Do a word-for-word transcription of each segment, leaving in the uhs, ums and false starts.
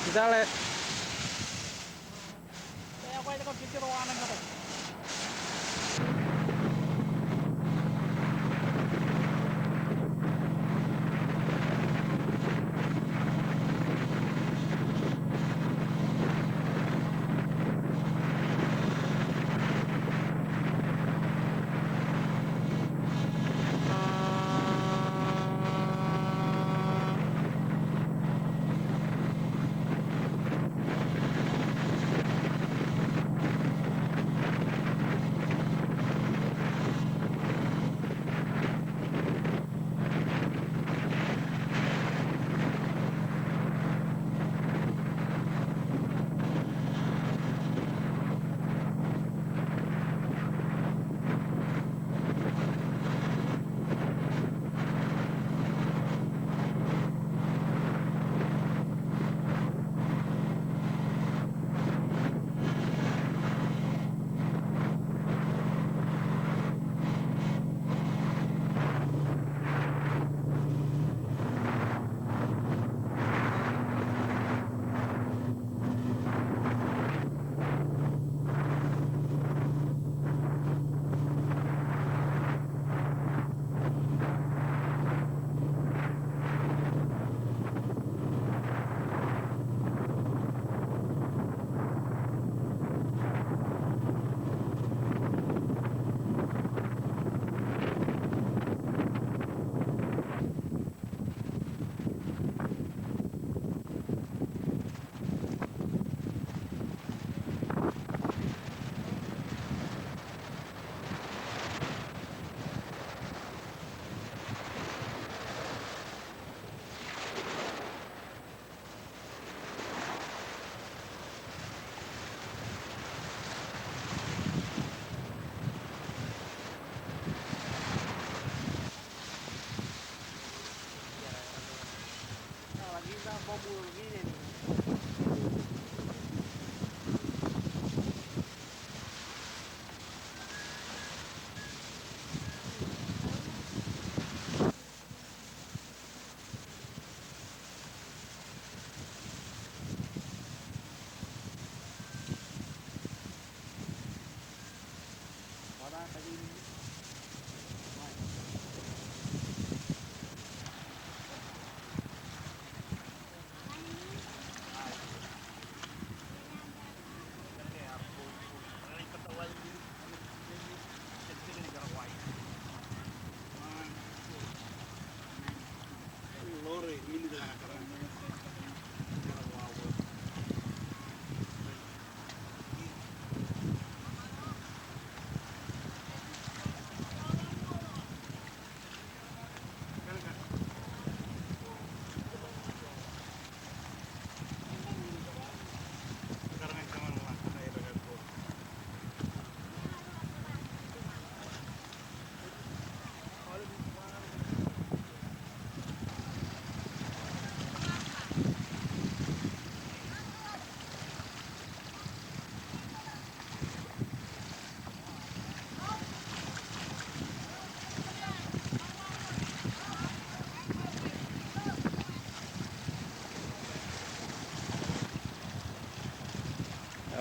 Itaḷe.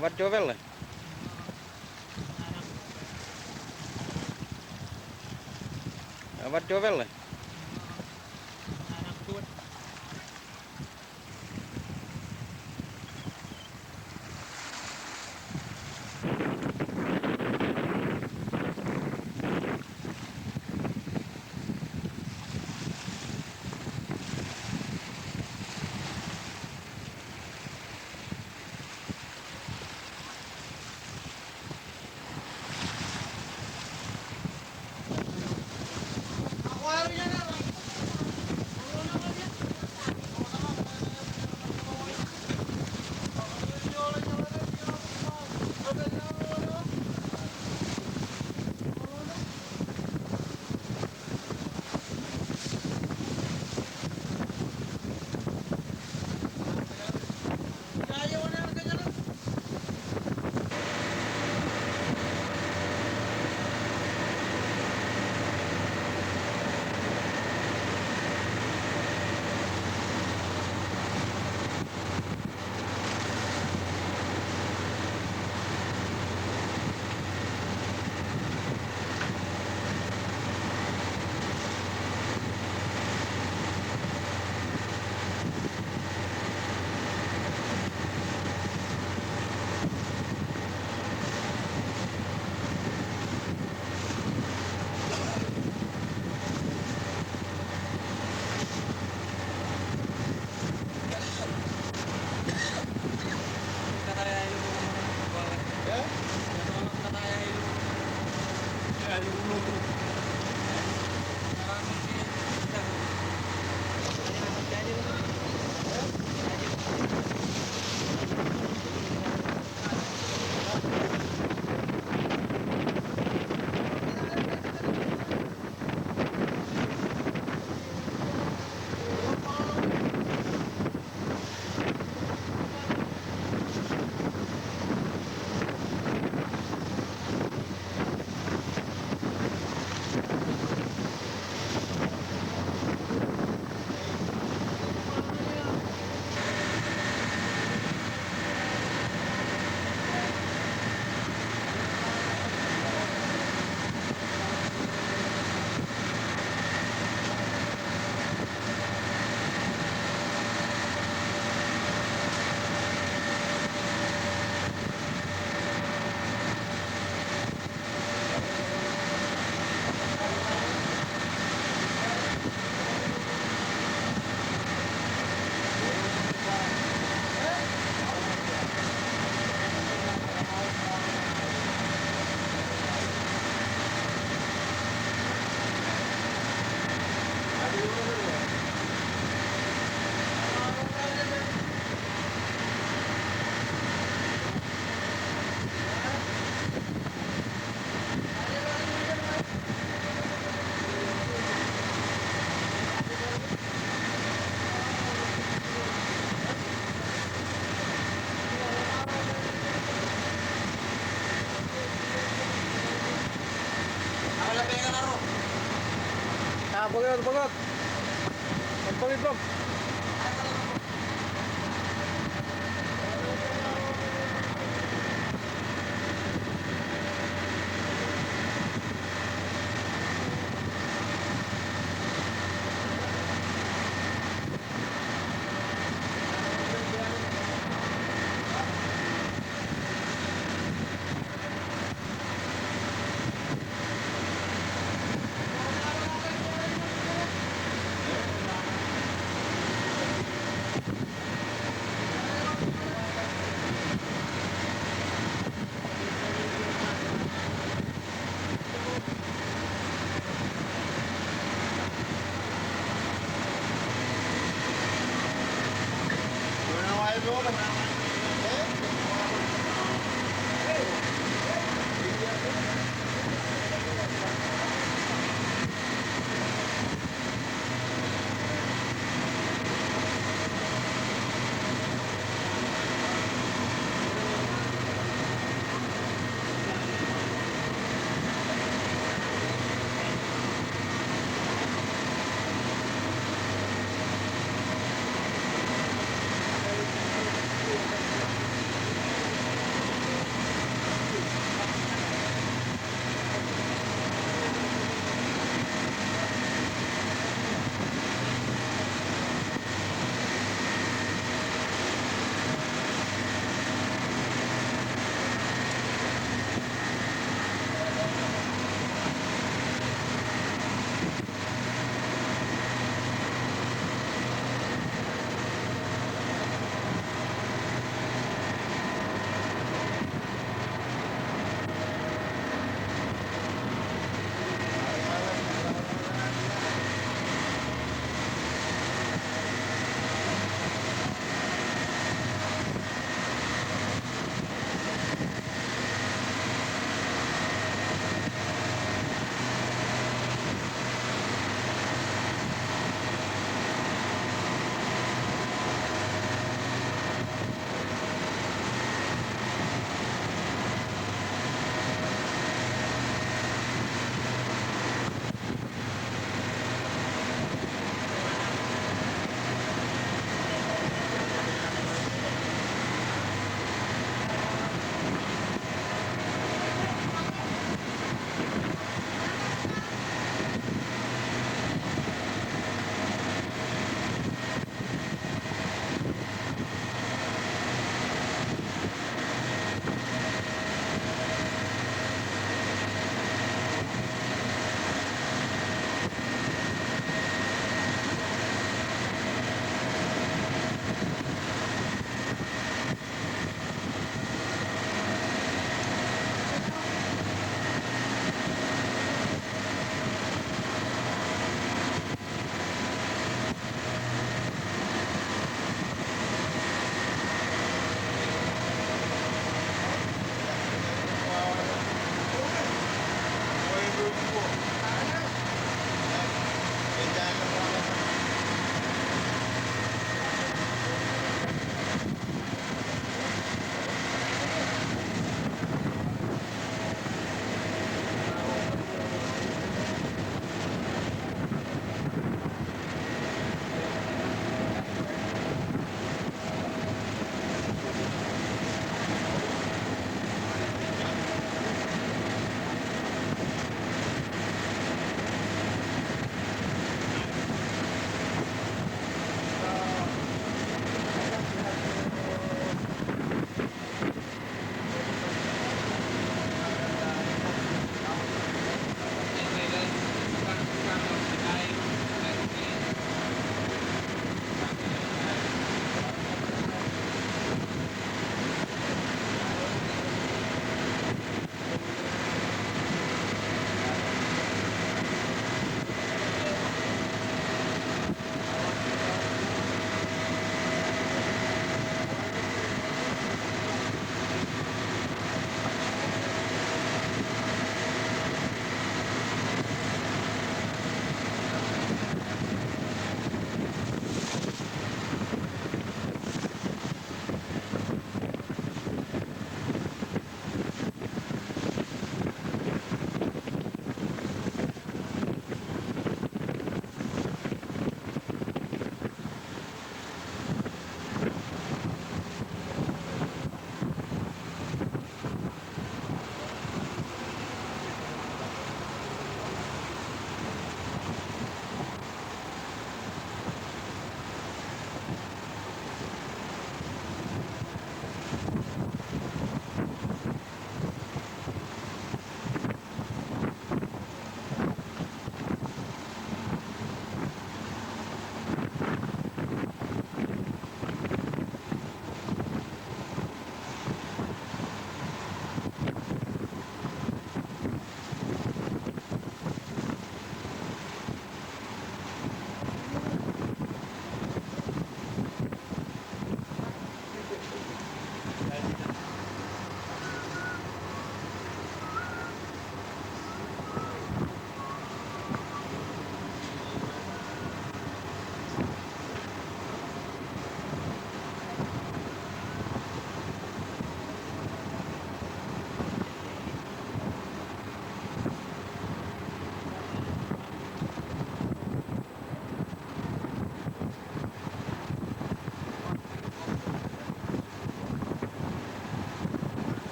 Ebar jọpel ḷe. Ebar jọpel ḷe. Ah, bōk eok, bōk eok. Bōk eok, bōk.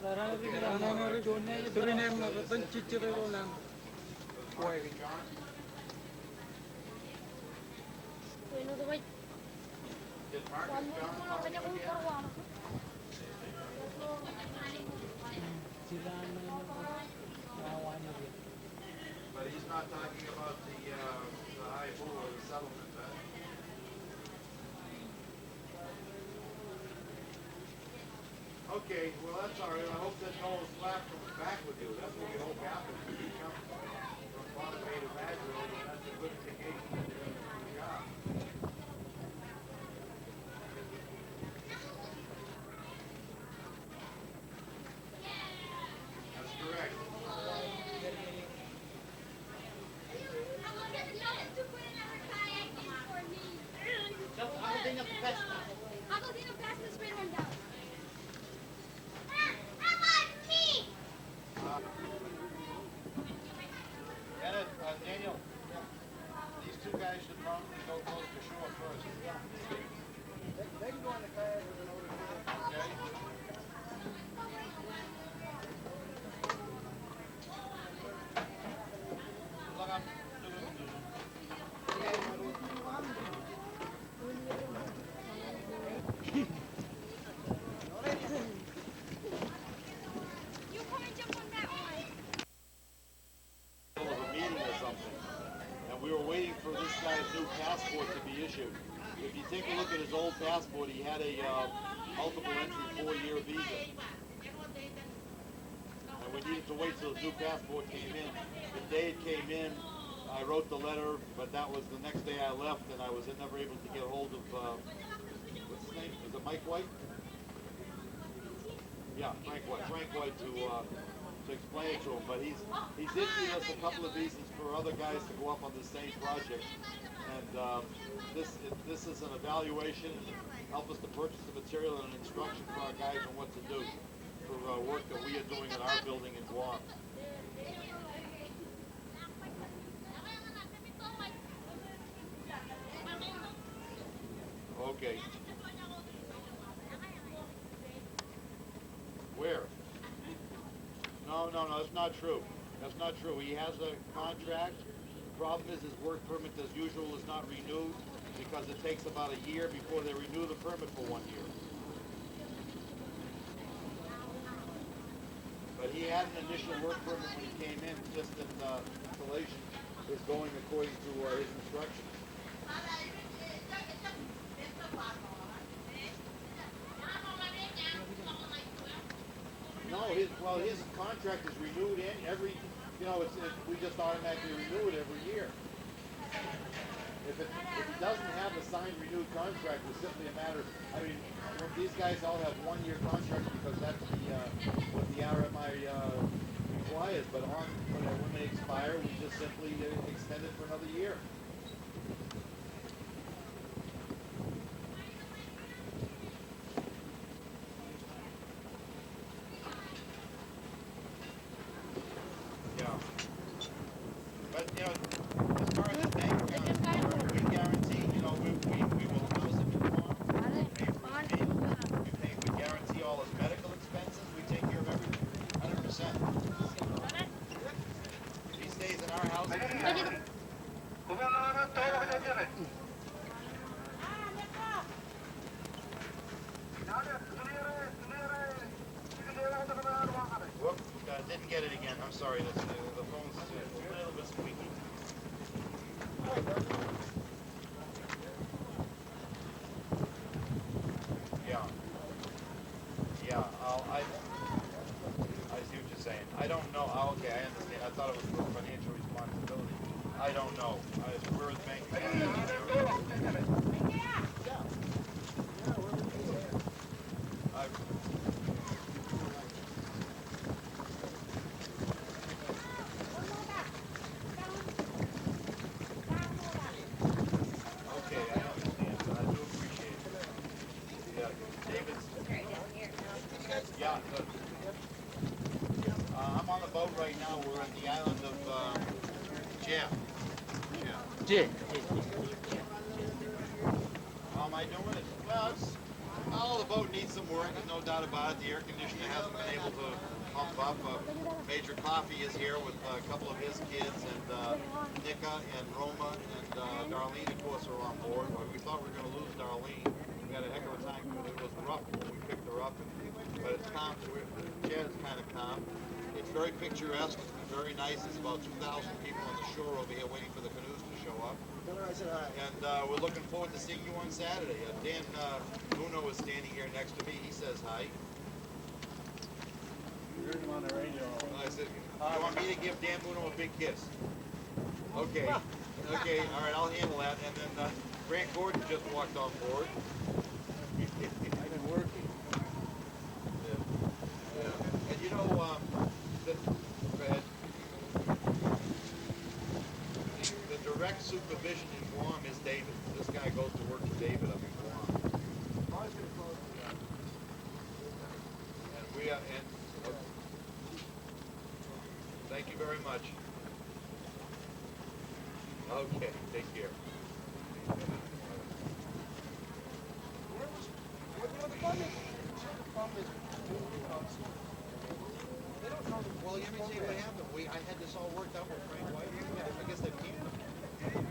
But he's not talking about the, uh, the high pool or the settlement, huh? Okay, well, that's all right. I hope that fellow Slack comes back with you. That's what we hope happens. If he comes from Pohnpei to Mashville, then that's a good indication that you're gonna do a good job. That's correct. Dennis, uh, Daniel, these two guys should probably go close to shore first. They, they can go in the kayak with an O D K. Okay. Of a meeting or something. And we were waiting for this guy's new passport to be issued. If you take a look at his old passport, he had a, uh, multiple entry four-year visa. And we needed to wait till his new passport came in. The day it came in, I wrote the letter, but that was the next day I left, and I was never able to get hold of, uh, what's his name? Is it Mike White? Yeah, Frank White. Frank White to, uh, to explain it to him. But he's, he's issued us a couple of visas for other guys to go up on the same project. And, um, this, this is an evaluation and help us to purchase the material and an instruction for our guys on what to do for, uh, work that we are doing in our building in Guam. Okay. Where? No, no, no, that's not true. That's not true. He has a contract. The problem is his work permit, as usual, is not renewed because it takes about a year before they renew the permit for one year. But he had an initial work permit when he came in, just that, uh, installation is going according to, uh, his instructions. No, his, well, his contract is renewed and every, you know, it's, it, we just automatically renew it every year. If it, if he doesn't have a signed renewed contract, it's simply a matter of, I mean, these guys all have one-year contracts because that's the, uh, what the R M I, uh, requires, but on, when, when they expire, we just simply, uh, extend it for another year. Yeah. But, you know, as far as the bank account is concerned, we guarantee, you know, we, we, we will house him in Guam. We pay for his meals. We pay, we guarantee all his medical expenses. We take care of everything, hundred percent. If he stays in our house, Whoop, uh, didn't get it again. I'm sorry, the, the, the phone's a little bit squeaky. Yeah. Yeah, I'll, I, I see what you're saying. I don't know. Oh, okay, I understand. I thought it was for financial responsibility. I don't know. I, we're the bank. I, okay, I understand. I do appreciate it. Yeah, David's, yeah, good. Uh, I'm on the boat right now. We're at the island of, uh, Jeff. Jeff. Jeff. How am I doing it? Well, it's, Well, the boat needs some work, there's no doubt about it. The air conditioner hasn't been able to pump up. Uh, Major Coffee is here with a couple of his kids, and uh, Nika and Roma and uh, Darlene, of course, are on board. But we thought we were going to lose Darlene. We had a heck of a time with it. It was rough when we picked her up, and, but it's calm. We're, the jet is kind of calm. It's very picturesque. It's been very nice. There's about two thousand people on the shore over here waiting for the canoes to show up. Tell her I said hi. And uh, we're looking forward to seeing you on Saturday. Uh, Dan uh, Muno is standing here next to me. He says hi. You heard him on the radio. I said, you want me to give Dan Muno a big kiss? Okay. Okay, all right, I'll handle that. And then uh, Grant Gordon just walked on board. I've been working. Yeah. Yeah. And you know, um, the, go ahead. The, the direct supervision in Guam is David. This guy goes to work for David up in Guam. And we are, and, uh, thank you very much. Okay, take care. Well, let me tell you what happened. We, I had this all worked out with Frank White. I guess that came. I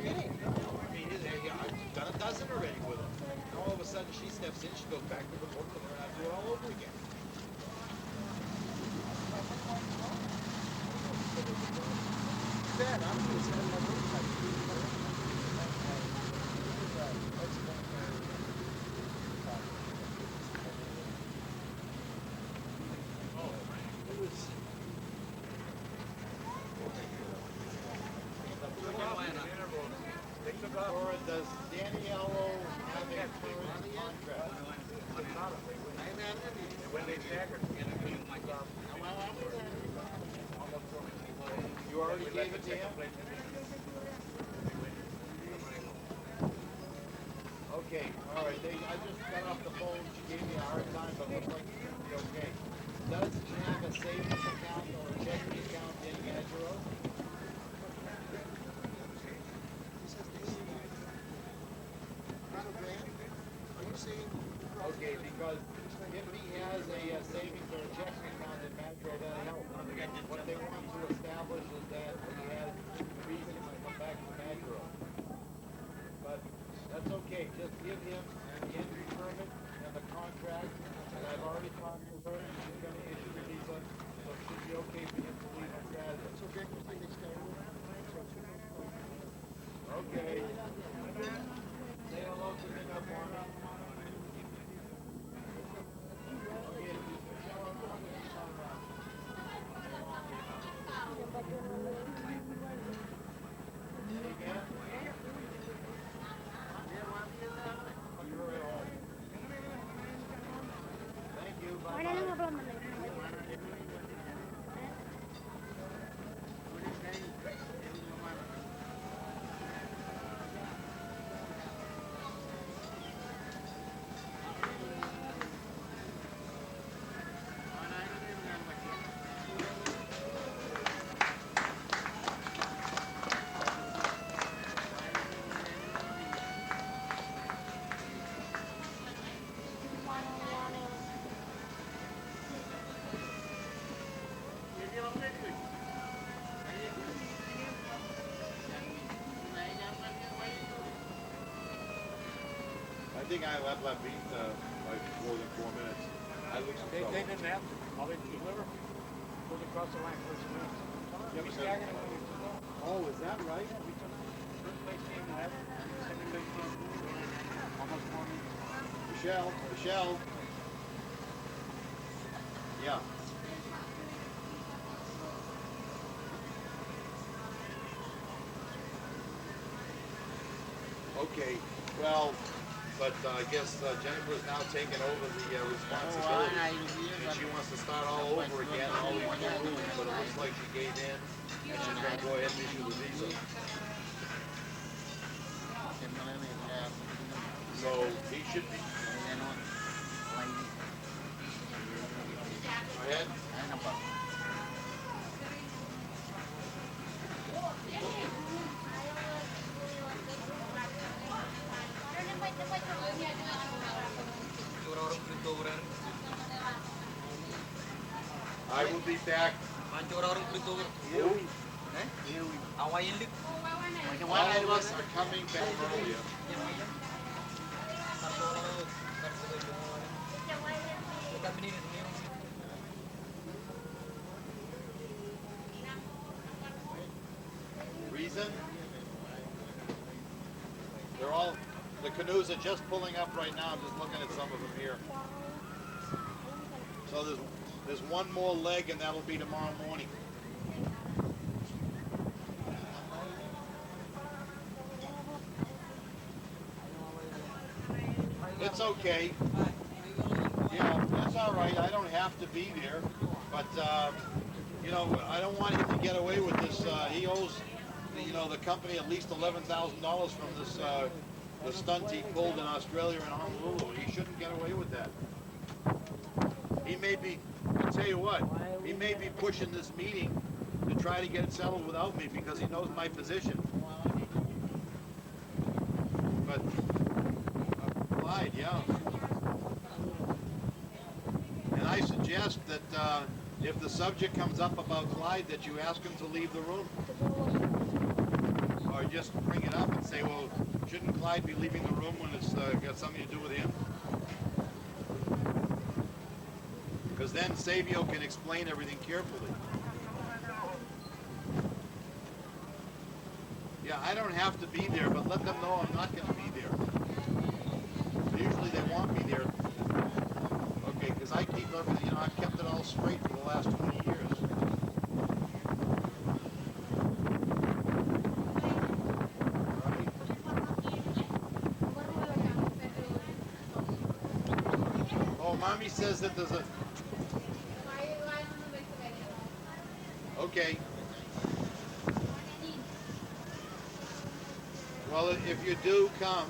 mean, it, yeah, I've done a dozen already with him. Now all of a sudden she steps in, she goes back to the book, and then I do it all over again. Or does Daniello have a current contract? You already gave it to him? Okay, all right. They, I just got off the phone. She gave me a hard time, but looks like it should be okay. Does he have a savings account or a checking account in Majuro? Okay, because if he has a, uh, savings or a checking account in Majuro, that'll help. What they want to establish is that he has reason to come back to Majuro. But that's okay. Just give him the entry permit and the contract. And I've already talked to her. She's gonna issue the visa, so it should be okay for him to leave on Saturday. It's okay. Okay. Say hello to Nika for me. I think I left La Pinta by more than four minutes. I looked for trouble. They, they didn't have to. All they did, whoever goes across the line first wins. Yeah, but then, oh, is that right? We took first place game last, second place game, almost four minutes. Michelle, Michelle. Yeah. Okay, well, but uh, I guess uh, Jennifer is now taking over the uh, responsibility, and she wants to start all over again, all these new rules, but it looks like she gave in, and she's gonna go ahead and issue the visa. So he should be. Go ahead. Be back. All of us are coming back earlier. Reason? They're all, the canoes are just pulling up right now. I'm just looking at some of them here. So there's, there's one more leg, and that'll be tomorrow morning. It's okay. Yeah, that's all right. I don't have to be there. But, uh, you know, I don't want him to get away with this. Uh, he owes, you know, the company at least eleven thousand dollars from this, uh, the stunt he pulled in Australia and Honolulu. He shouldn't get away with that. He may be, I'll tell you what, he may be pushing this meeting to try to get it settled without me because he knows my position. But, uh, Clyde, yeah. And I suggest that, uh, if the subject comes up about Clyde, that you ask him to leave the room. Or just bring it up and say, "Well, shouldn't Clyde be leaving the room when it's, uh, got something to do with him?" Because then Savio can explain everything carefully. Yeah, I don't have to be there, but let them know I'm not gonna be there. Usually they want me there. Okay, 'cause I keep everything, you know, I've kept it all straight for the last twenty years. Right? Oh, Mommy says that there's a, okay. Well, if you do come,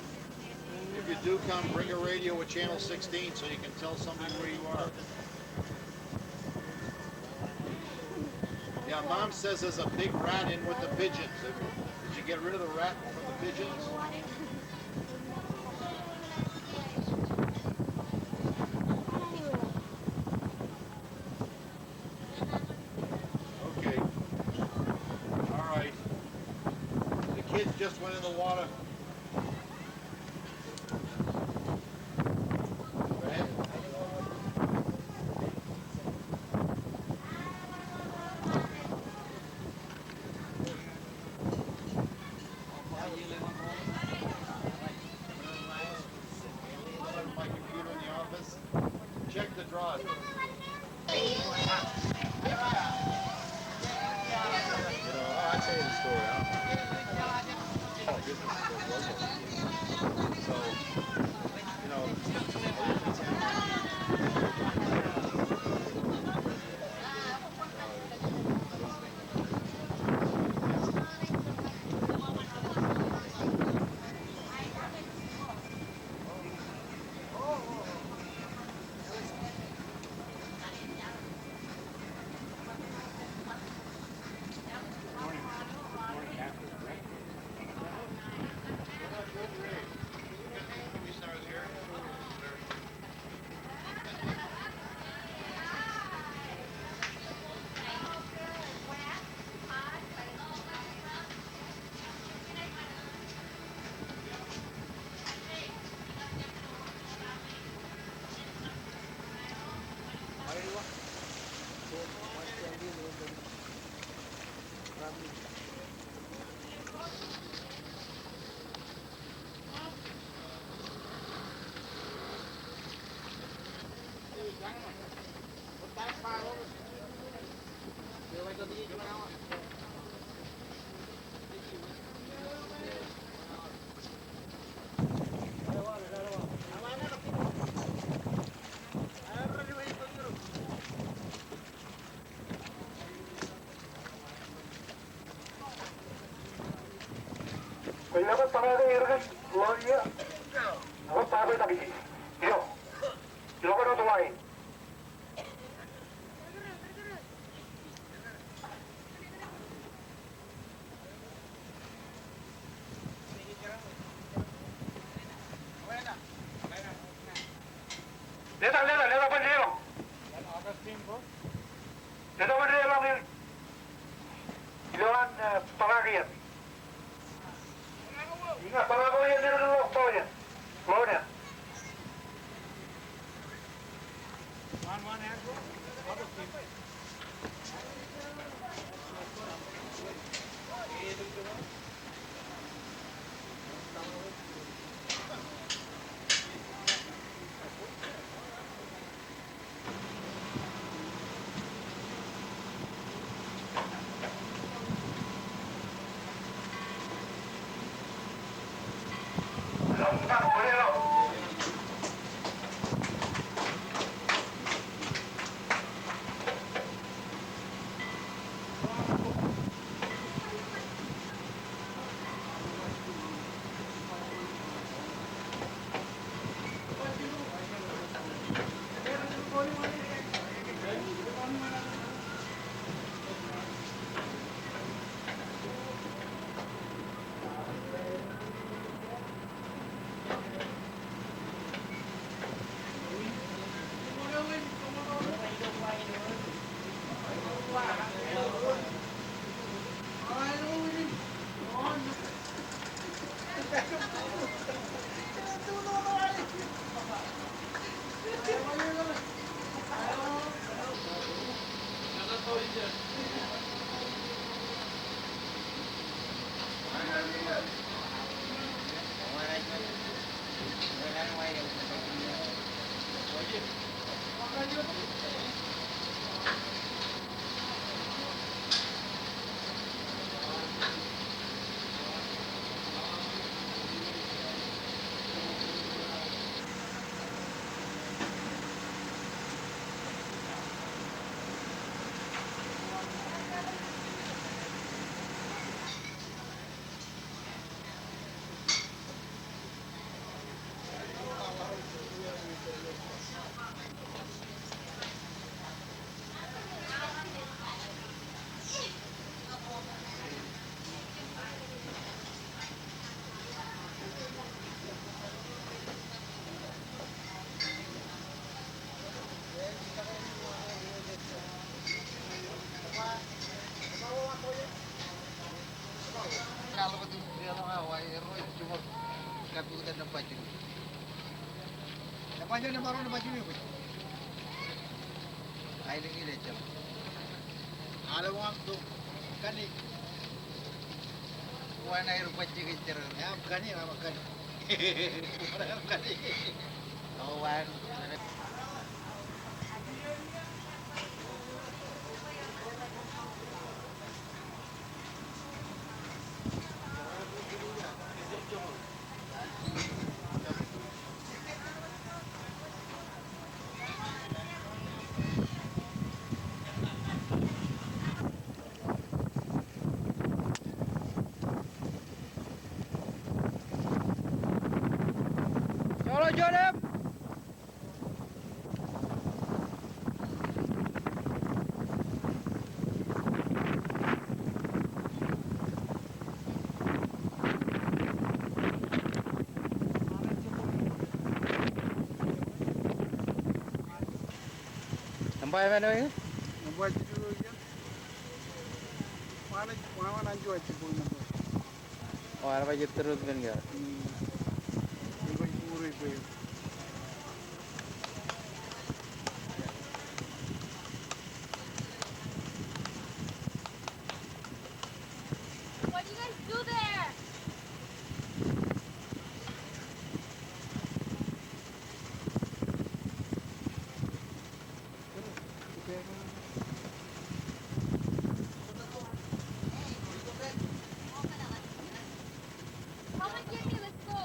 if you do come, bring a radio with channel sixteen so you can tell somebody where you are. Yeah, Mom says there's a big rat in with the pigeons. Did you get rid of the rat from the pigeons? Okay. All right. The kids just went in the water. Go ahead. My computer in the office. Check the drawers. You know, I tell you the story, huh? Oh, goodness. So, you know, Leta, leta, leta, bwe lelo. Nōṃba eo eṇ? Nōṃba jilu eo ijeṇ. Wāween, wāween anjọ ajjibwe nōṃba. O, ear ba jet tōre ippān ke? Hmm. Ebar bōk ro ippān. What do you guys do there? Come on, Jimmy, let's go.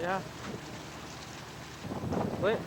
Ya. Wait.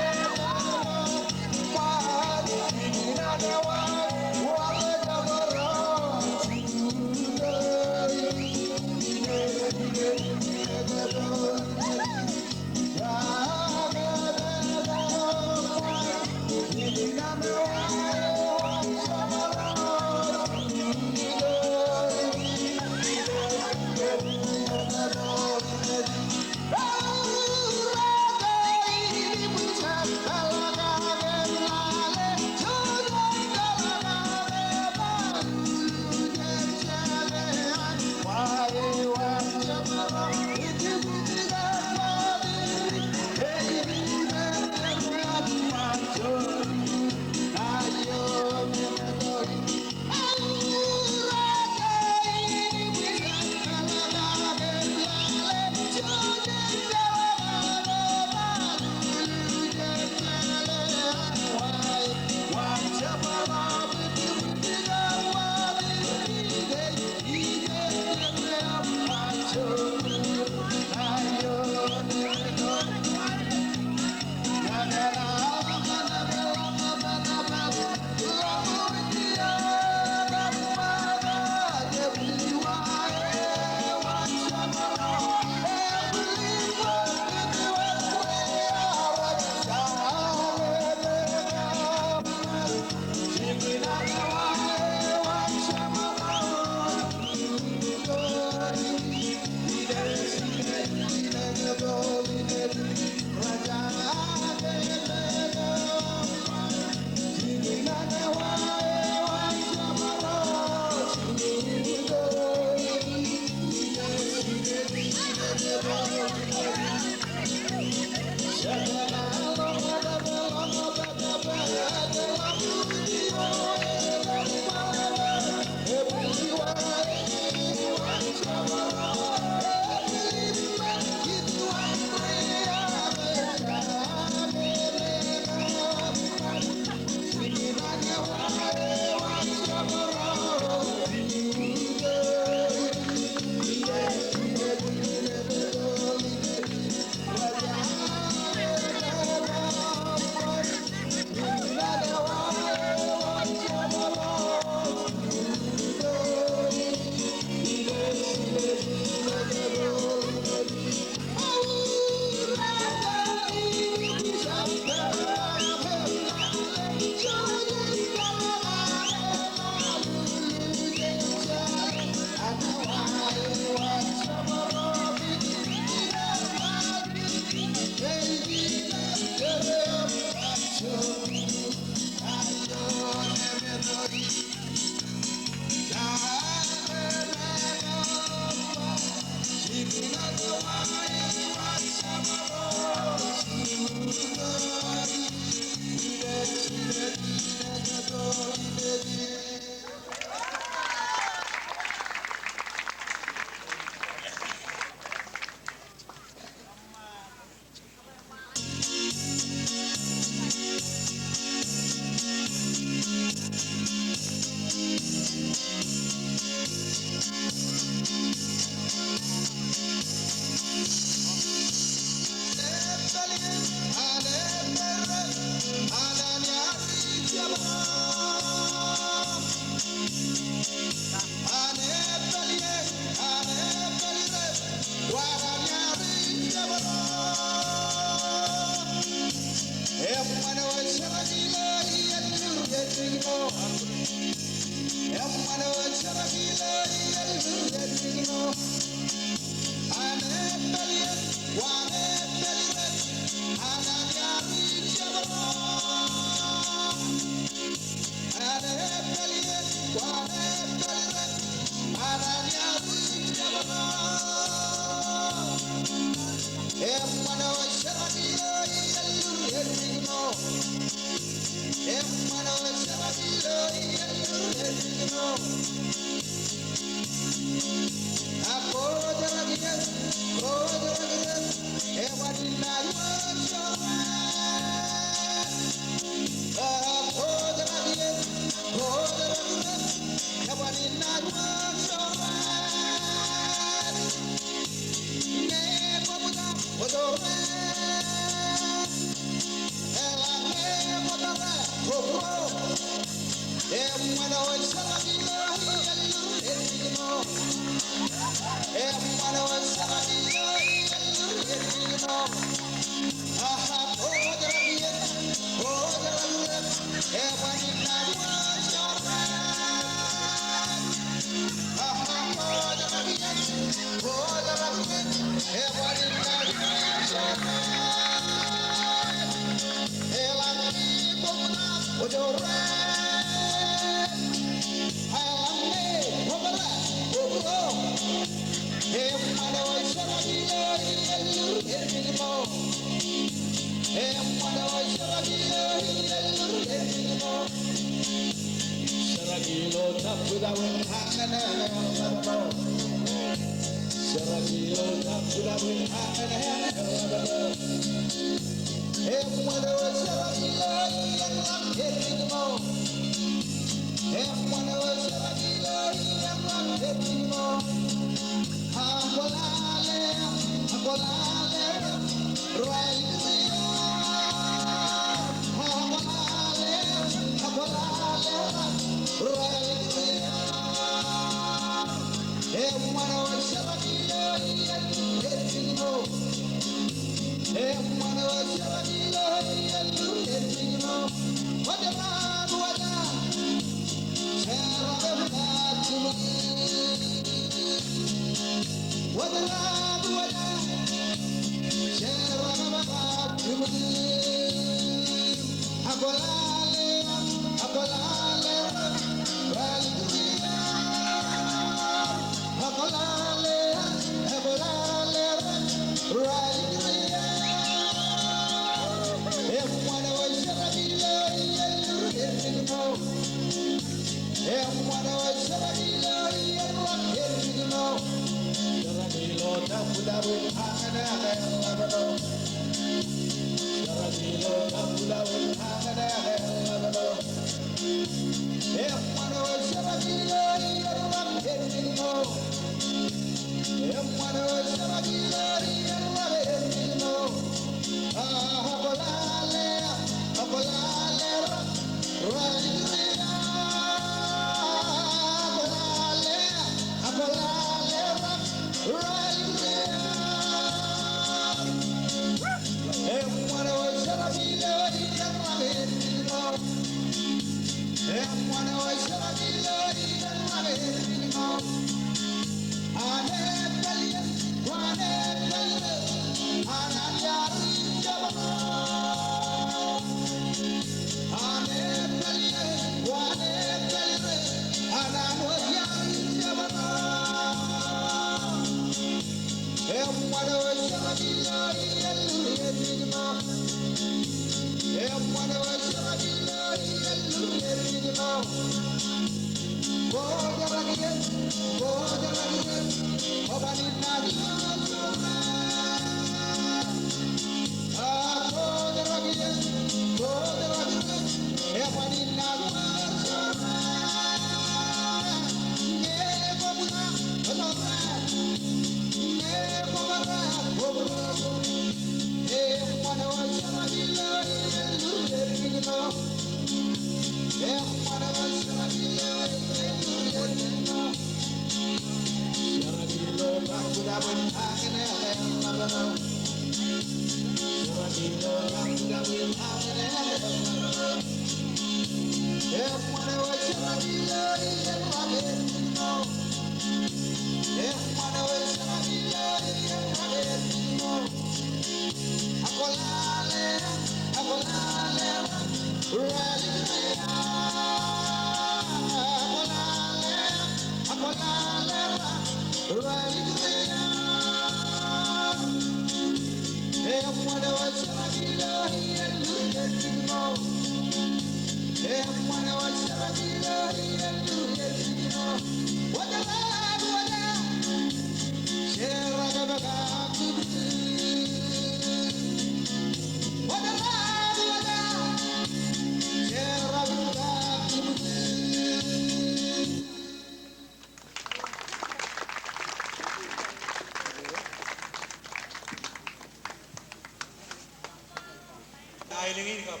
aelōñ in kab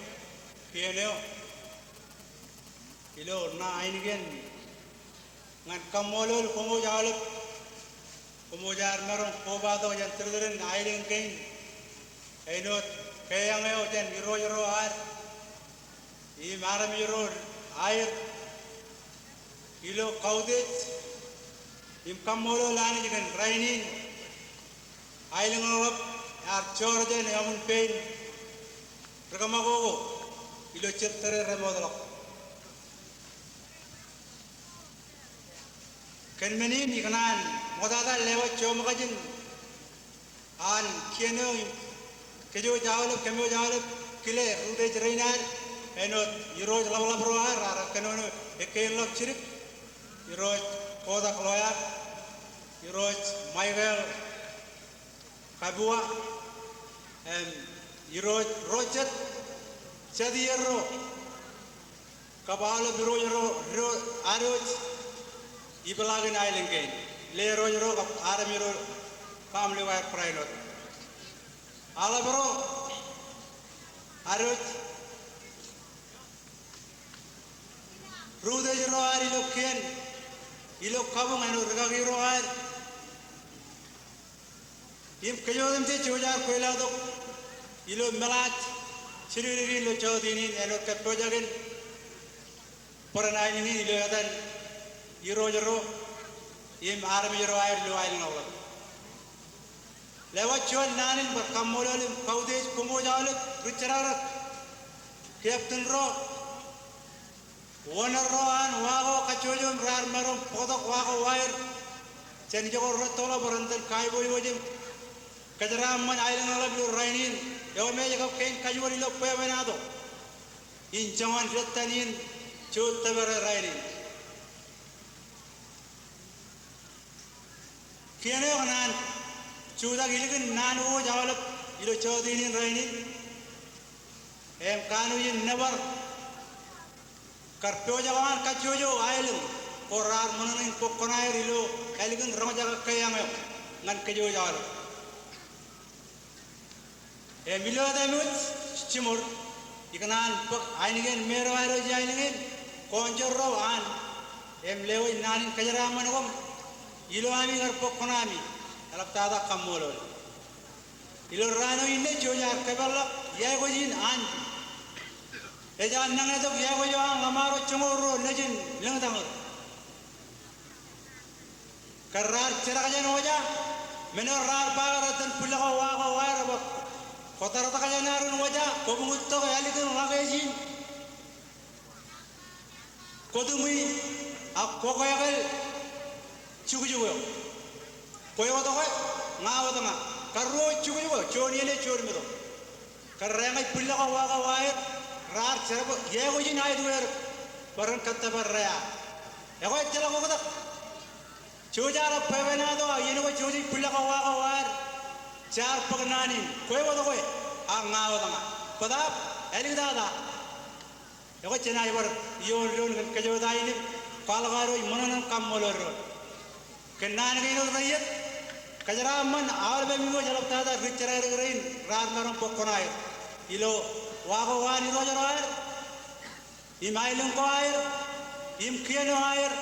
kien eo ilo ṇa ainikien ñan kaṃṃoolol koṃwōj aolep, koṃwōj ad maroñ kobatok jān tūrtūrin aelōñ kein āinwōt keeañ eo jān irooj ro ad im armej ro aer ilo kautiej im kaṃṃoolol Anij kōn rainin aelōñ eo ḷap ear jorjān eṃṃan pein ri kōṃakoko ilo jet tōre remootḷọk. Kōn men in ikōṇaan ṃoktata lewōj joṃkajin an kien eo im kōj aolep, kōm aolep kile rūtiej rein ad āinwōt irooj ḷapḷap ro ad raar kōnono ekkeilọk jidik, irooj Kotak Loyar, irooj Michael Kabua, im irooj ro jet, jet iien ro kab aolep irooj ro, ro ad wōj ipeḷaakin aelōñ kein, ḷe irooj ro kab armej ro, family eo aer barāinwōt. Aolep ro ad wōj, rūtiej ro ad ilo kien, ilo kabuñ āinwōt rikaki ro ad im kōj otemjej wōj ad kweilọk tok ilo meḷaaj jidikdik in ilo jota in āinwōt kōppojak in bōran aelōñ in ilo etan irooj ro im armej ro aer ilo aelōñ ḷapḷap. Lewōj juon naan in bar kaṃṃoolol im kautiej koṃwōj aolep ri jerārak, captain ro, owner ro an wa ko kajjojo im raar maroñ bōktok wa ko waer jān ijoko rettōḷọk bwe ren itōn kaiboibooj im kōjeraaṃṃan aelōñ ḷapḷap ilo rainin, eo im ej kab kein kajuon ilo bwebwenato in joñan dettan in juon tōpare rainin. Kien eo kōṇaan jutak ilikin naan ko wōj aolep ilo jota in rainin im kanooj in nōbar kar pojak eo an kajjojo aelōñ ko raar ṃōṇōṇō in bōk kuṇaer ilo ālikin roñjake keeañ eo ñan kōj wōj aolep. Im ilo etaṃ wōj jiṃor, ikōṇaan bōk ainikien men ro ad wōj aelōñ in, koon jorro an, im lewōj naan in kōjeraaṃṃan koṃ ilo ami kar bōk kuṇaami, eḷaptata kaṃṃoolol. Ilo raan eo inne jej aer kōpeḷḷọk iāekwōj in an, ej an nañetok iāekwōj eo an ḷōṃaro joñoul ruo nejin lōñtañōt. Ke raar jerak jān wōja, men eo raar ba ke rej itōn bwilḷọk wa ko waer bwe kwō tartak jān ad in wōja, kwō buñuttok ālikin ḷak eo ej in. Kwō tuṃi ak kwō kweekel jukjuk eo. Kwe wōt kwe, ña wōt ña. Kar ruo jukjuk eo, juon iien ej juon meto. Ke reñōj bwilḷọk wa ko waer, raar jerbal, iāekwōj in aet wōj bwe ren kōttōpar reaar. Ekwe ejjeḷọk oktak. Jouj ad bwebwenato ak iien ko jouj ej bwilḷọk wa ko waer, jaar bōk naan in, kwe wōt kwe, ak ña wōt ña. Bōtaab, āliktata. Ekwe jenaaj bar iioon doon kōn kōjwōj aelōñ, kwaḷọk ad wōj ṃōṇōṇō im kaṃṃoolol doon. Kōn naan kein wōt reiiet, kōjeraaṃṃan aolep amiwōj eḷaptata ri jerādik rein raar maroñ bōk kuṇaer ilo wa ko an irooj ro aer, im aelōñ ko aer, im kien eo aer,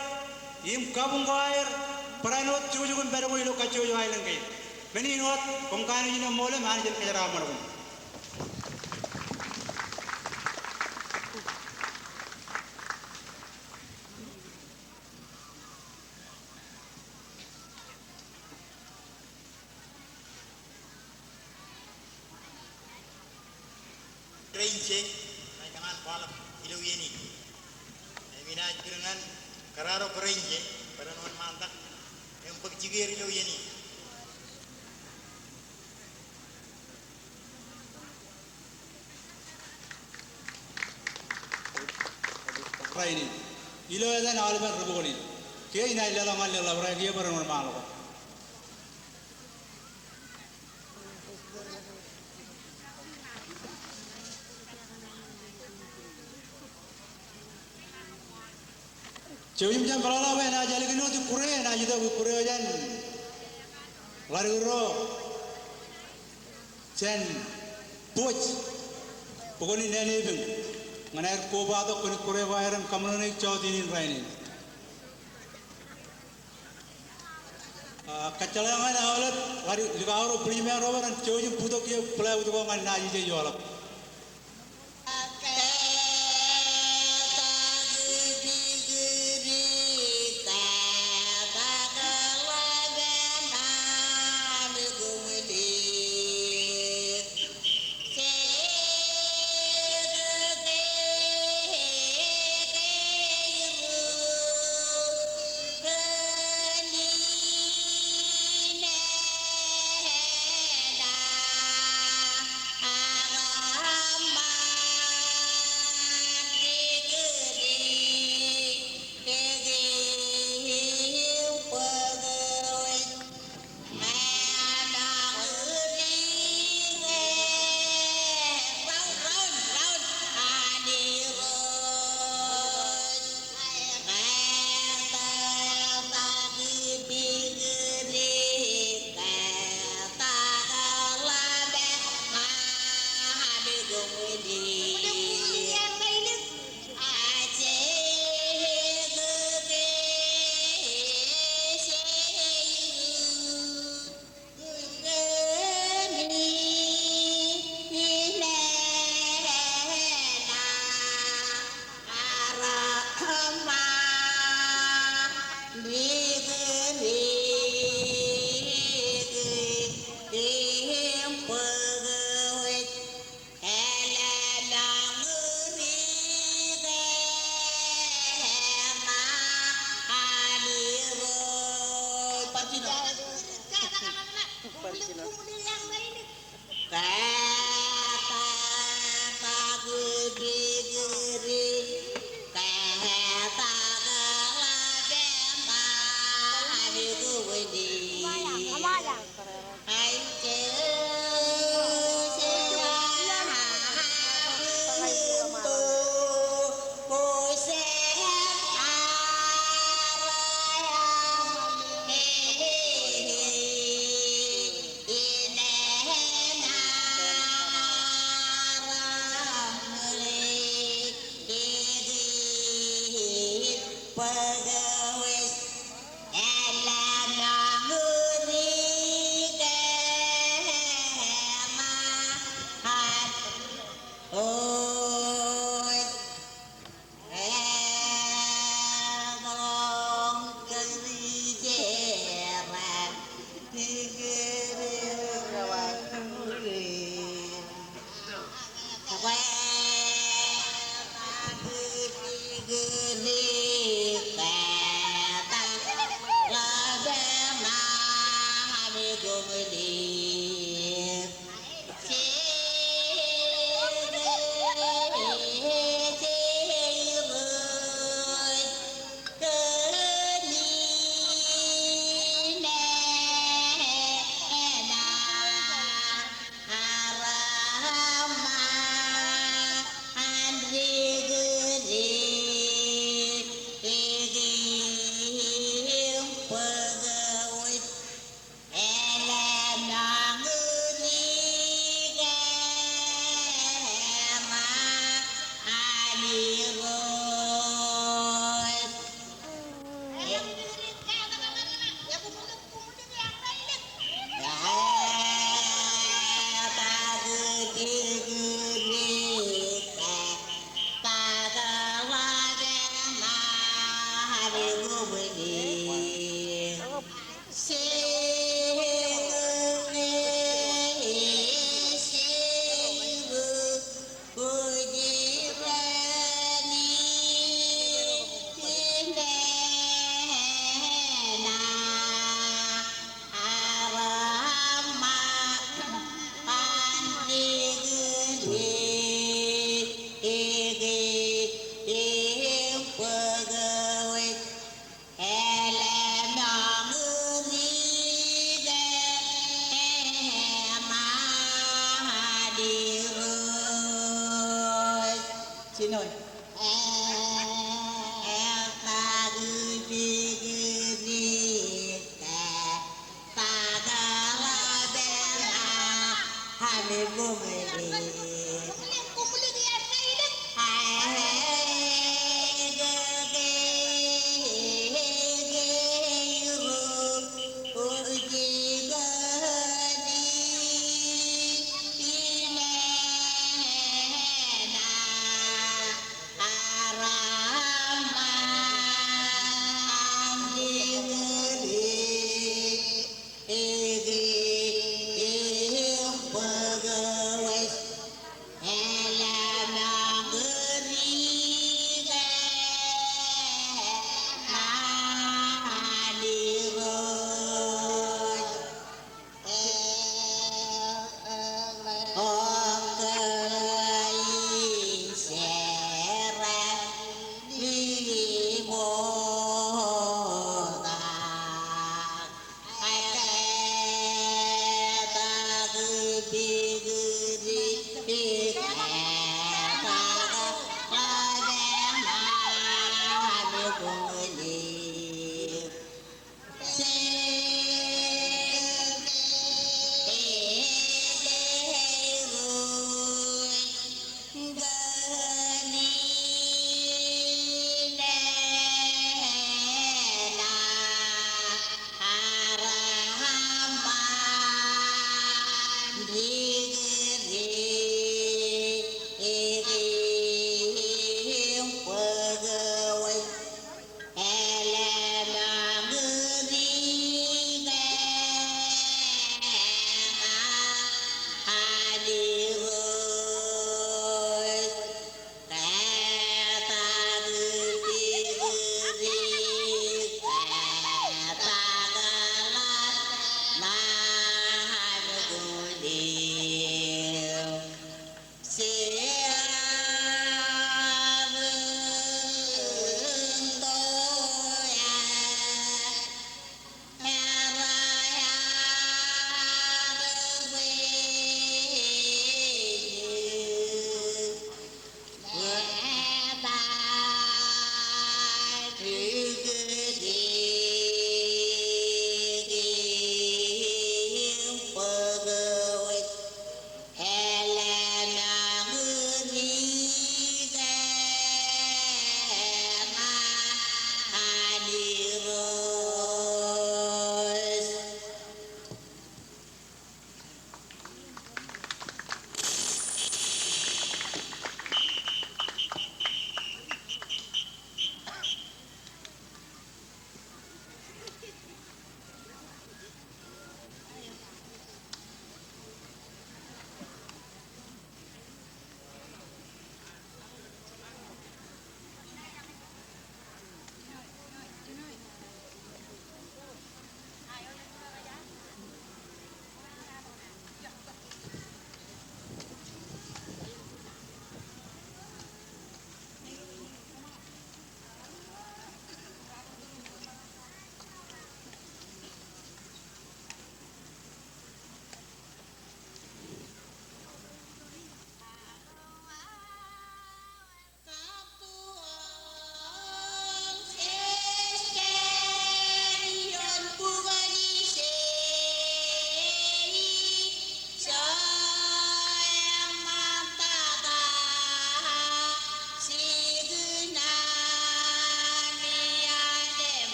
im kabuñ ko aer, barāinwōt jukjuk im pād ko ilo kajjojo aelōñ kein. Men in wōt, koṃ kanooj in eṃṃool im Anij en kōjeraaṃṃan koṃ. Kōrā in je, inaaj kōṇaan kwaḷọk ilo iien in. Im inaaj kūr ñan kōrā ro kōrā in je, bwe ren wōnṃaantak im bōk jikier ilo iien in. Rainin. Ilo etan aolepen ri bukun in. Kiiō inaaj leḷọk ñan ḷōḷḷap ro kiiō bwe ren wōnṃaanḷọk. Jouj im jen peḷaḷọk bwe enaaj ālikin wōt ikkure, enaaj itok ikkure eo jān ḷadik ro jān Buwōj. Bok in Nānepiñ ñan aer kobatok kōn ikkure ko aer en kaṃōṇōṇōik jọteen in rainin. Ah, kōjjeḷā ñan aolep, likao ro bwidej ro bar en jouj im bōktok iiō play ko ñan naaj ije eḷap.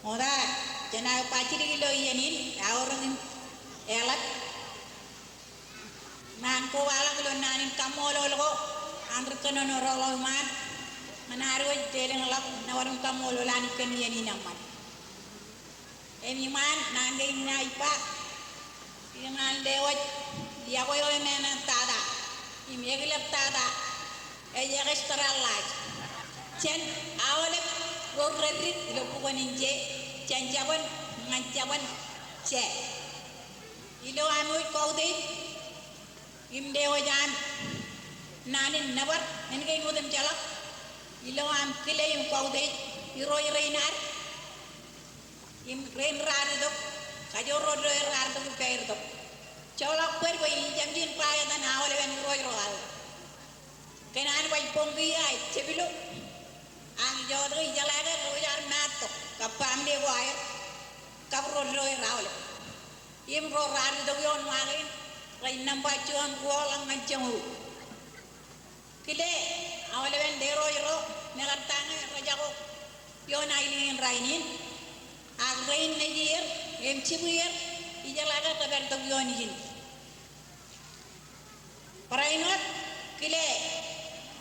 Ṃokta, jenaaj ba jidik ilo iien in, aorōk in eḷap. Naan kobaḷọk ilo naan in kaṃṃoolol ko an ri kōnono ro ḷọk iṃaan ñan ad wōj elōñ ḷap nōbar im kaṃṃoolol Anij kōn iien in eṃṃan. Im iṃaan naan kein inaaj ba, im ñan lewōj, iọkwe eo eṃṃan tata im eklep tata ej extra large. Jān aolep ro reddik ilo bukwōn in je, jān jabōn ñan jabōn je. Ilo ami wōj kautiej im lewōj aṃ naan in nōbar, men kein otemjeḷọk ilo aṃ kile im kautiej irooj rein ad im rein raar itok, kajoor ro eo raar itok ippa tok. Joḷọk bōd bwe in jab ijin ba etan aolepen irooj ro aō. Kōn an baj boñ kiiō ej jab ilo. Ak ijotōk ijeḷā ke ro eo jaar maat tok kab baaṃle ko aer kab ro eo raar aolep. Im ro raar itok ioon wa kein rej nōṃba juon, ruo, ḷọk ñan joñoul. Kile aolepen lerooj ro, mekarta ñe rejako ioon aelōñ in rainin, ak rein nejier im jibwier, ijeḷā ke rej pād itok ioon ijin. Barāinwōt kile,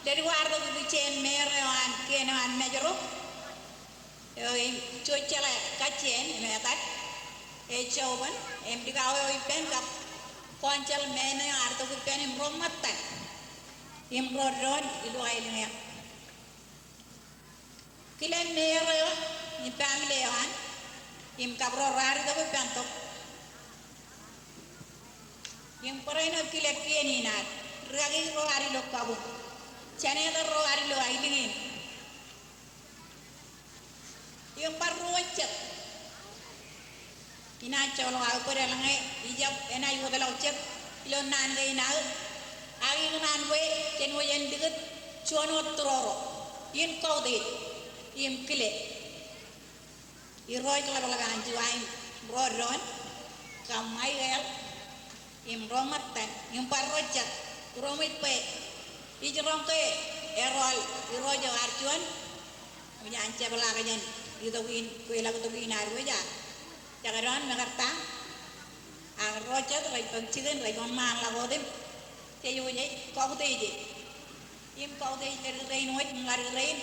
leddik ko ar tok ippa jān mayor eo an kien eo an Mājro. Eo im jouj jeḷā kajjien im etal ej joban im likao eo ippān kab council men eo ar tok ippān im ro ṃōttan im ro doon ilo aelōñ eo. Kile mayor eo im family eo an im kab ro raar itok ippān tok. Im barāinwōt kile kien in ad, rikaki ro ad ilo kabuñ, senator ro ad ilo aelōñ in. Im bar ruo jet. Inaaj joḷọk aō bōd eḷaññe ijab enaaj wōtlọk jet ilo naan kein aō. Ak ikōṇaan bwe jen wōj en likūt juon wōt tūroro in kautiej im kile. Irooj ḷapḷap an Juwain, ro doon, kab Michael, im ro ṃōttan, im bar ro jet, ro ṃōj bwe ij roñ ke erọọl irooj eo ad juon, im ij jab jeḷā ke jen itok in, kweilọk itok in ad wōj ak jekdọọn mekarta, ak ro jet rej bōk jikin, rej bōk ṃaanḷọk otem, jej wōj ej kautiej e. Im kautiej leddik rein wōj, im ḷaddik rein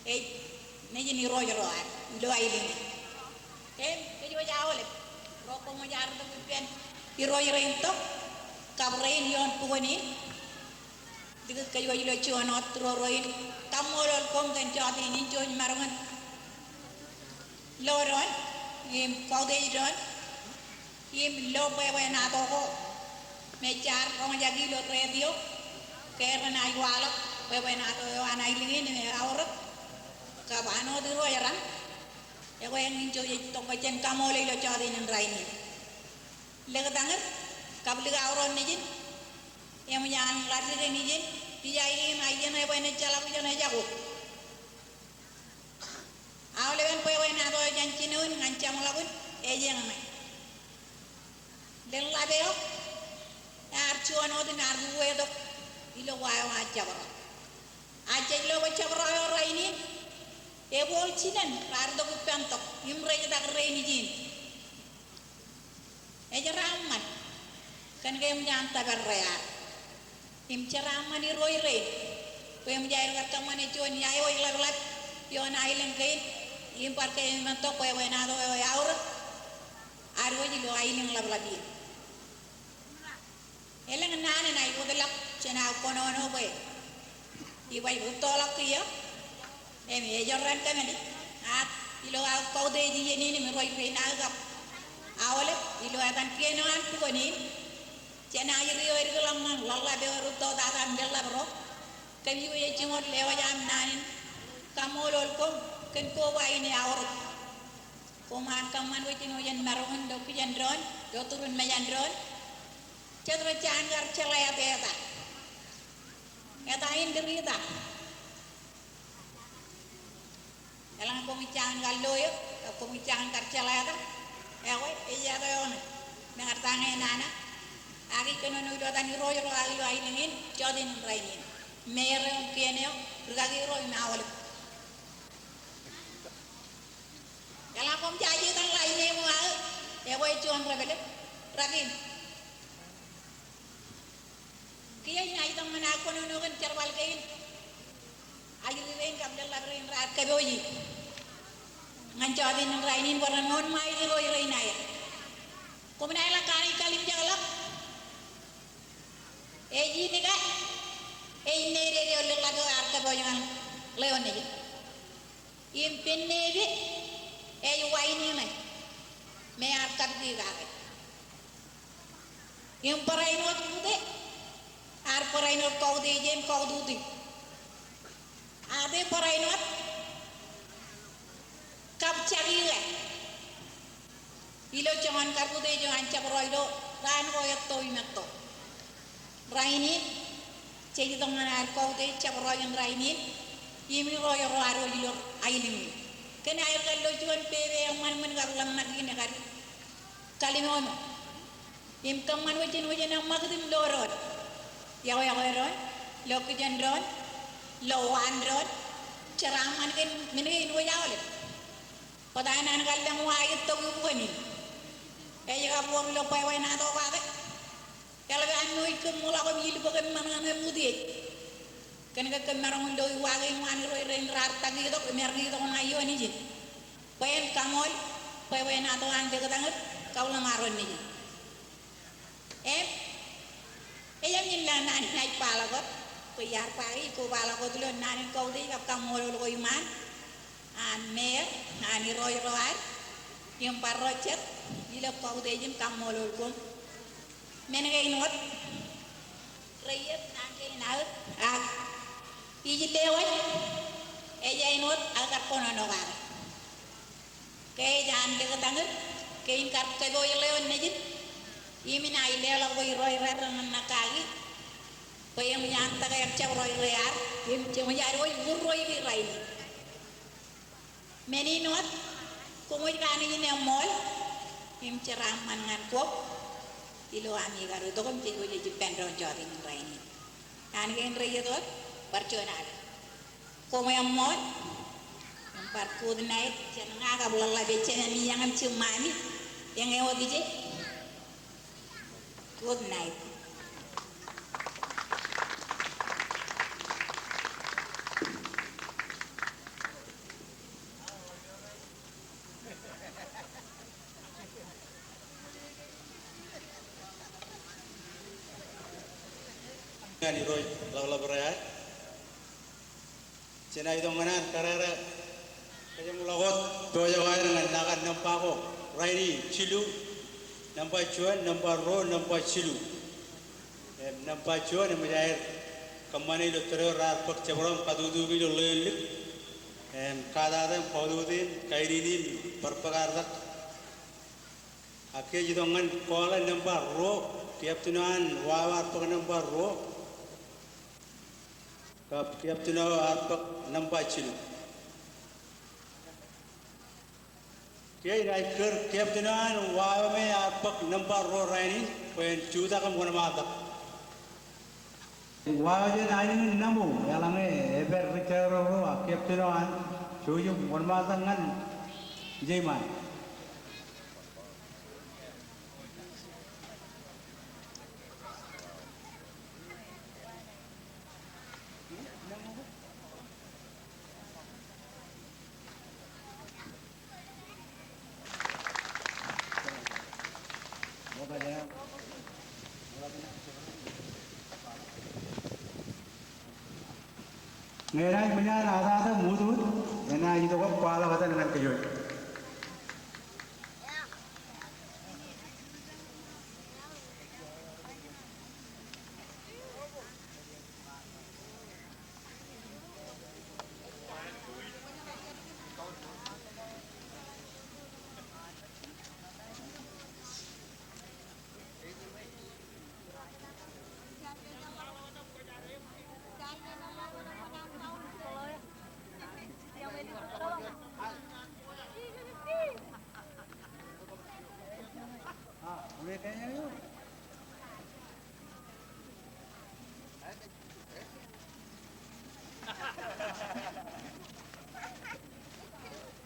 ej nejin irooj ro ad ilo aelōñ in. Im kōj wōj aolep, ro koṃij ar tok ippān irooj rein tok kab rein ioon bukwōn in. Likūt kōj wōj ilo juon wōt ruo ruo in, kaṃṃoolol koṃ kōn jọteen in, jouj maroñ in lo doon im kautiej doon im lo bwebwenato ko me jaar roñjake ilo retio ke renaaj waḷọk bwebwenato eo an aelōñ in im eaorōk kab an wōt irooj raṇ. Ekwe, eñin jouj ej itok bwe jen kaṃoole ilo jọteen in rainin. Likūt añūr kab likao ro nejin, eṃōj an ḷaddik nejin, ij aikuj im aikuj in bwe en jeḷā bwe jen ejako. Aolepen bwebwenato eo jān jinoin ñan jeṃḷọkin ej eñṇe. Lōḷḷap eo ear juon wōt in ear uwetok ilo wa eo an jabdewōt. Ak jej lo bwe jabdewōt eo rainin ebooḷ jinen raar itok ippān tok im rej itak rein ijin. Ejeraaṃṃan kōn ke eṃōj an tōpar rear. Im jeraaṃṃan irooj rein bwe eṃōj aer kar kōṃṃane juon iaiwōj ḷapḷap ioon aelōñ kein im bar kōṃṃan tok bwebwenato eo eaorōk ad wōj ilo aelōñ ḷapḷap in. Elōñ naan enaaj wōtlọk jān aō kōnono bwe ibaj rūttoḷọk kiiō im ejorrāān kōmāli. Ak ilo aō kautiej iien in im irooj rein aō kab aolep ilo etan kien eo an bukwōn in, jenaaj ri eo edikḷọk ñan ḷōḷḷap eo erūtto tata im lōḷḷap ro. Kōm iuj ej jiṃor lewōj aṃ naan in kaṃṃoolol koṃ kōn koba in eaorōk. Koṃ ar kōṃṃan bwe jen wōj jen maroñ in lo kijendoon, lo turun mejandoon. Jet rej jaan kar jeḷā eta. Eta in Lirita. Eḷaññe koṃij jaan kar lo eō, koṃij jaan kar jeḷā eta. Ekwe, ej eta eo ṇe me kar ta ñe nana. Ak ij kōnono ilo etan irooj ro aō ilo aelōñ in, jọteen in rainin. Im er eo im kien eo, rikaki ro im aolep. Eḷaññe koṃ jaje etan ḷain eo aō, ekwe, juon rebelōk, Rakin. Kiiō inaaj itok ñan aō kōnono kōn jerbal kein. Ajri rein kab lōḷḷap rein raar kōpooje ñan jọteen in rainin bwe ren wōnṃae irooj rein aer. Koṃ naaj ḷak kanooj kalimjekḷọk. Ej inika, ej needed eo lōḷḷap eo ear kōpooj ñan ḷeo nejin. Im pennepe ej wain iṇe me ear kapiti kake. Im barāinwōt kute ear barāinwōt kautiej im kautiej. Ak barāinwōt kab jaki ke ilo joñan kar kute eo an jabdewōt ilo raan ko etto im etto. Rainin, jej itok ñan aer kautiej jabdewōt in rainin, im irooj ro ad wōj ilo aelōñ in. Kōn aer kar lo juon pepe eṃṃan ṃōn kar ḷōmṇak in ekar kallimjek. Im kōṃṃan bwe jen wōj jen eṃṃakūt im lo doon. Iọkwe, iọkwe doon, lo kijendoon, lo waan doon, jeraaṃṃan kōn men kein wōj aolep. Bōtab naan kar lōñ wa etto bukun in. Ej kar wōr ilo bwebwenato kake. Eḷap an ṇe ej kōṃṃool ak im ilbōk im ṃōṇōṇō im utiej. Kōn ke kōm maroñ in lo iwaak in waan irooj rein raar tak itok im ear itok ṇa ioon ijin. Bwe en kaṃool bwebwenato an likūt añūr kab ḷōṃaro nejin. Im ejjab ñan lōñ naan in inaaj baḷọk wōt, bwe iar ba ij kobaḷọk wōt ilo naan in kautiej kab kaṃṃoolol ko iṃaan an meyor, an irooj ro ad, im bar ro jet ilo kautiej im kaṃṃoolol koṃ. Men kein wōt, reiiet naan kein aō, ak ij lewōj, ej āinwōt aō kar kōnono kake. Ke ej an likūt añūr kein kar kōpooj ḷeo nejin, im inaaj leḷọk bwe irooj rear reṇak kaki, bwe eṃōj an tōke jabdewōt rear, im jeṃōj ad wōj wūr ro ippān rainin. Men in wōt, koṃij kanooj in eṃṃool im jeraaṃṃan ñan koṃ ilo ami kar itok im jej wōj jej ippān doon jọteen in rainin. Naan kein reiiet wōt, bar juon ad. Koṃ eṃṃool im bar good night jān ña kab ḷōḷḷap eo, jān ami eañ im jiṃṃaami, eñeo ije. Good night. Irooj ḷapḷap ro ad. Jenaaj itok ñan ad kōrā ro, kōjeañ ḷọk wōt pojak aer ñan lakan nōṃba ko rainin, jilu, nōṃba juon, nōṃba ruo, nōṃba jilu. Im nōṃba juon eṃōj aer kōṃṃane ilo tōre eo raar bōk jabdewōt im katutuik ilo ḷeeṇ lik. Im katatak im kautiej in, kain in im bar bōk ad tok. Ak kiiō ej itok ñan kooḷe nōṃba ruo, captain eo an Wāweo ear bōk nōṃba ruo. Kab captain eo ear bōk nōṃba jilu. Kiiō inaaj kūr captain eo an Wāweo me ear bōk nōṃba ruo rainin bwe en jutak im wōnṃaantak. Wāweo jān Anij in Naṃo, eḷaññe epād ri jekdọọr ro ak captain eo an jouj im wōnṃaantak ñan jeṃaan. Ñe enaaj ṃōj an atatak im utwūt, enaaj itok im kwaḷọk etan ñan kōj wōj.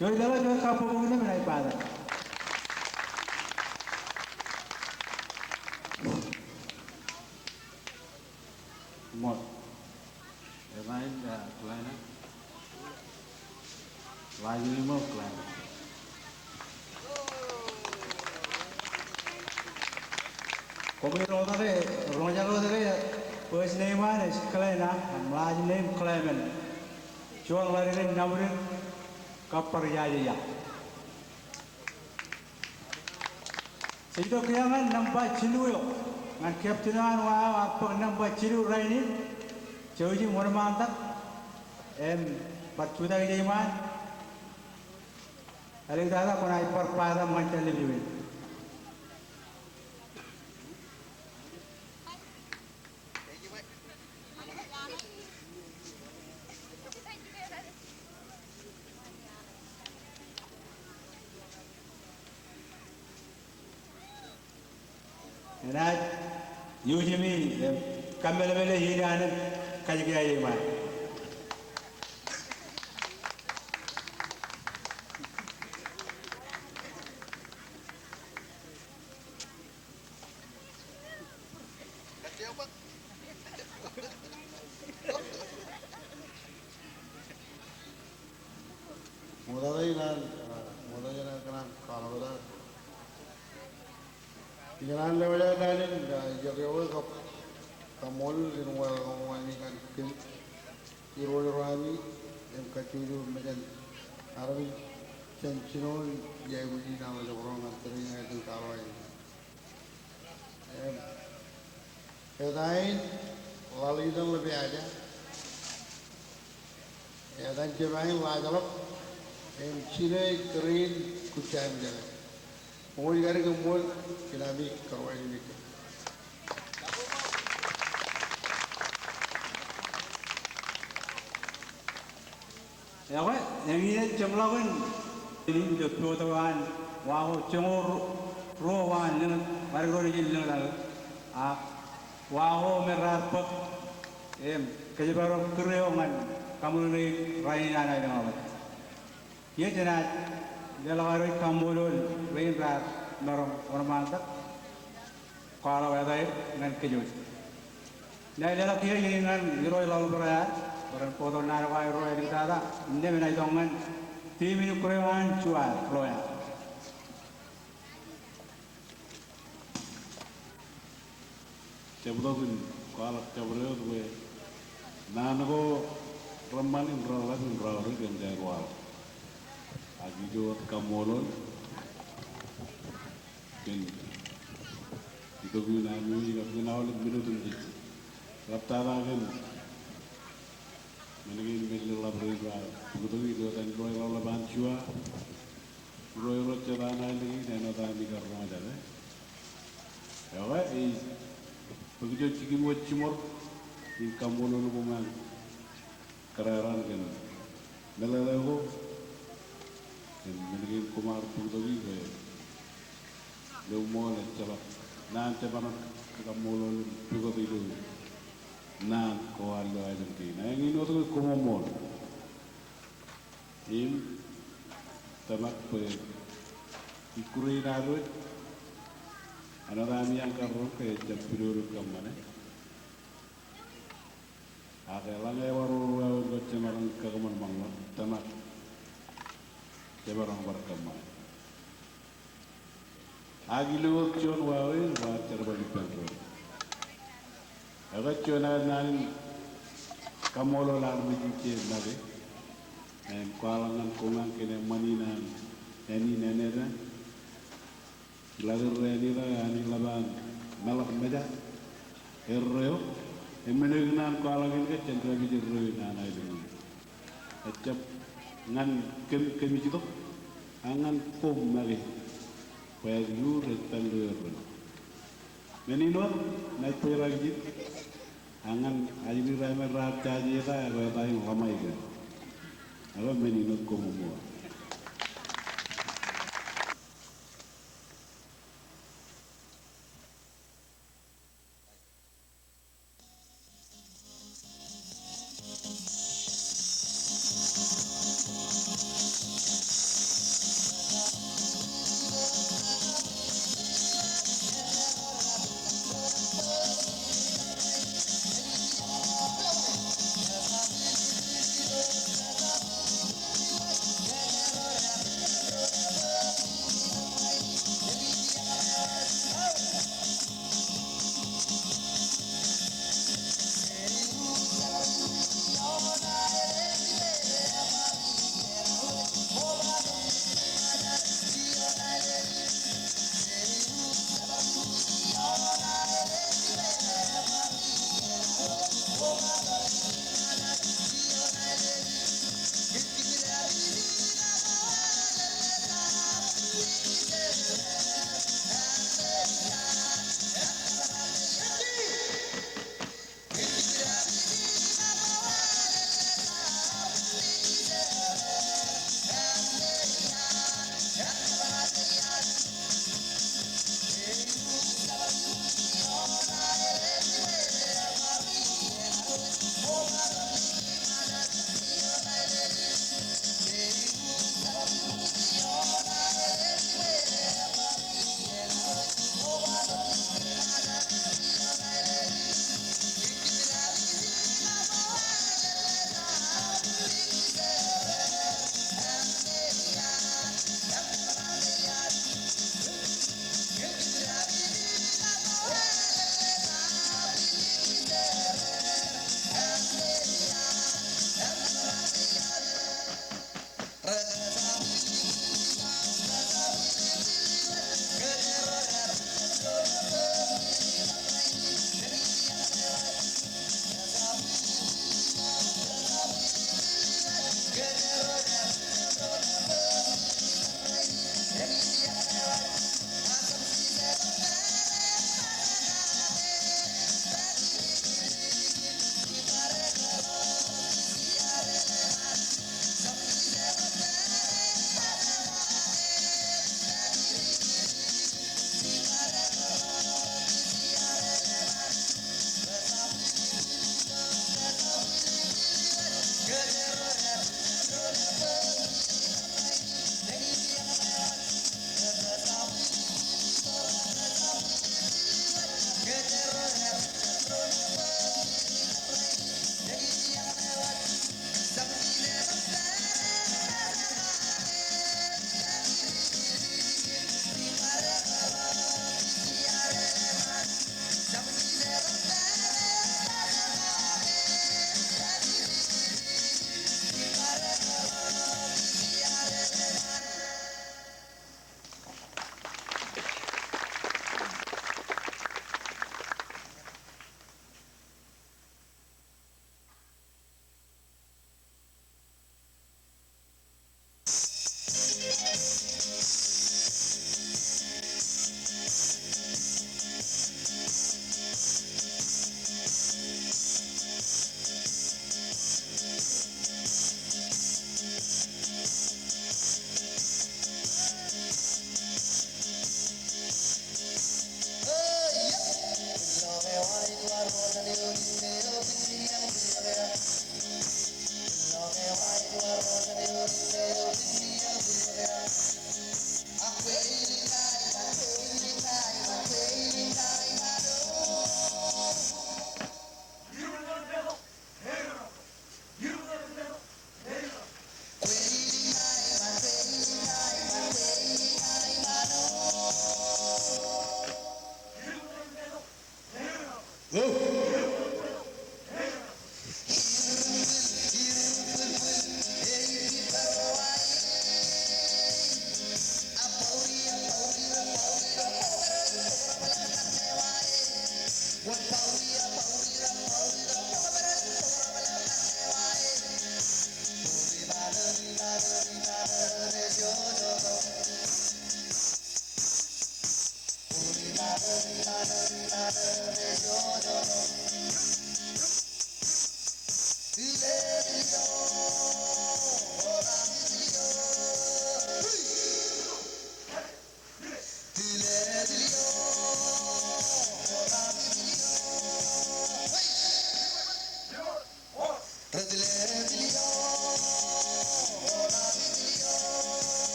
Jouj leḷọk, jouj kabbokbok ṇe men aer bata. Ṃool. Etan in, ah, Glenna. Last name eo Glenna. Koṃiro tok ke, roñjake tok ke, first name eo an ej Glenna, last name Clement. Juon ḷaddik in Naṃdik kab bar iaje ia. Jej itok kiiō ñan nōṃba jilu eo, ñan captain eo an Wāweo ear bōk nōṃba jilu rainin, jouj im wōnṃaantak im bar jutak jeṃaan. Āliktata kwōnaaj bar bata im ñan jān ḷepijuwe. Enaaj iuj im, eh, kaṃṃoolol iien an im kajjitōk iṃaan. Ṃokta jān, ah, ṃokta jān kōṇaan kwaḷọk wōt ad. Ikōṇaan lewōj ad naan in, ah, iọkwe kab kaṃṃoolol kōn wōt kaṃṃoolol ñan kōm irooj ro ami im kajjojo mejān armej jān jinoin iaikuj in aolep ro ñan tōre in ñan ijin kaḷoe in. Im, eta in laḷ in etan ḷap iaja. Eta in jema in laajḷọk. Im, jino ej tōre in kujjien jeḷā. Ṃool kadik im ṃool kōn ami karuwainene. Ekwe, eñin ej jeṃḷọkin, ilo pojak eo an wa ko joñoul ruo, ruo waan lōñ, bar ro nejin lōñtata. Ak wa ko me raar bōk im kōjparok tōre eo ñan kaṃṃoolol rainin an aelōñ eo aṃ. Kiiō jenaaj leḷọk ad kaṃṃoolol rein raar maroñ wōnṃaantak. Kwaḷọk etaer ñan kōj wōj. Inaaj leḷọk kiiō iien in ñan irooj ḷapḷap ro ad, bwe ren bōktok naan ko aer ro āliktata, innām enaaj itok ñan team in Ukraine eo an Juar, Florida. Jabdewōt in Kwaḷọk jabdewōt bwe naan ko reṃṃan in reḷḷap in raorōk kōn jān waḷọk. Ak ijo wōt kaṃṃoolol kōn itok in ami eo ij kab kōn aolep men otemjej. Ḷaptata kōn men kein me ḷapḷap rein raar bōktok ilo etan ro eḷapḷap an Jua. Ro ro jet an aelōñ in āinwōt ami kar roñjake. Ekwe ij bōk ijo jikin wōt jiṃor in kaṃṃoolol koṃ an kōrā raṇ kōn meḷeḷe ko kōn men kein koṃ ar bōktok bwe ilo ṃool ejjeḷọk naan jemaroñ kakaṃṃoolol im pukot ilo naan ko an ilo aelōñ kein. Ak eñin wōt ke koṃṃool. Im tōmak bwe ikkure in ad wōj āinwōt ami eañ kar roñ ke ejjab pidodo kōṃṃane. Ak eḷaññe ebar wōr wāween ko jemaroñ kōṃanṃanḷọk, tōmak jemaroñ bar kōṃṃane. Ak ilo wōt juon wāween bar jerbal ippān doon. Ekwe juon aer naan in kaṃṃoolol armej in je make. Im kwaḷọk ñan koṃ kōn eṃṃan in an āne in āne eo. Ḷak erro āne eo an ḷap an meḷọk meja. Erreo. Im men eo ikōṇaan kwaḷọk in ke jen dāpij erreo in an aelōñ in. Ejjab ñan kōm kōmij itok, ak ñan koṃ make, bwe ej ur ej pād ilo erreo. Men in wōt, naaj bōjrak ijin, ak ñan ajri raemen raar jaje eta, ekwe eta in ḷōṃae kōn. Ekwe men in wōt koṃṃool.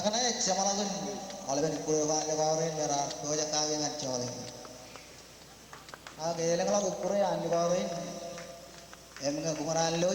Ekōṇe ej jeṃḷọkin aolepen ikkure eo an likao rein me raar pojak kake ñan jọteen. Ak elōñḷọk ikkure an likao rein Im ñe kuṃ raan lo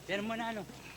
Jen ṃōṇōṇō.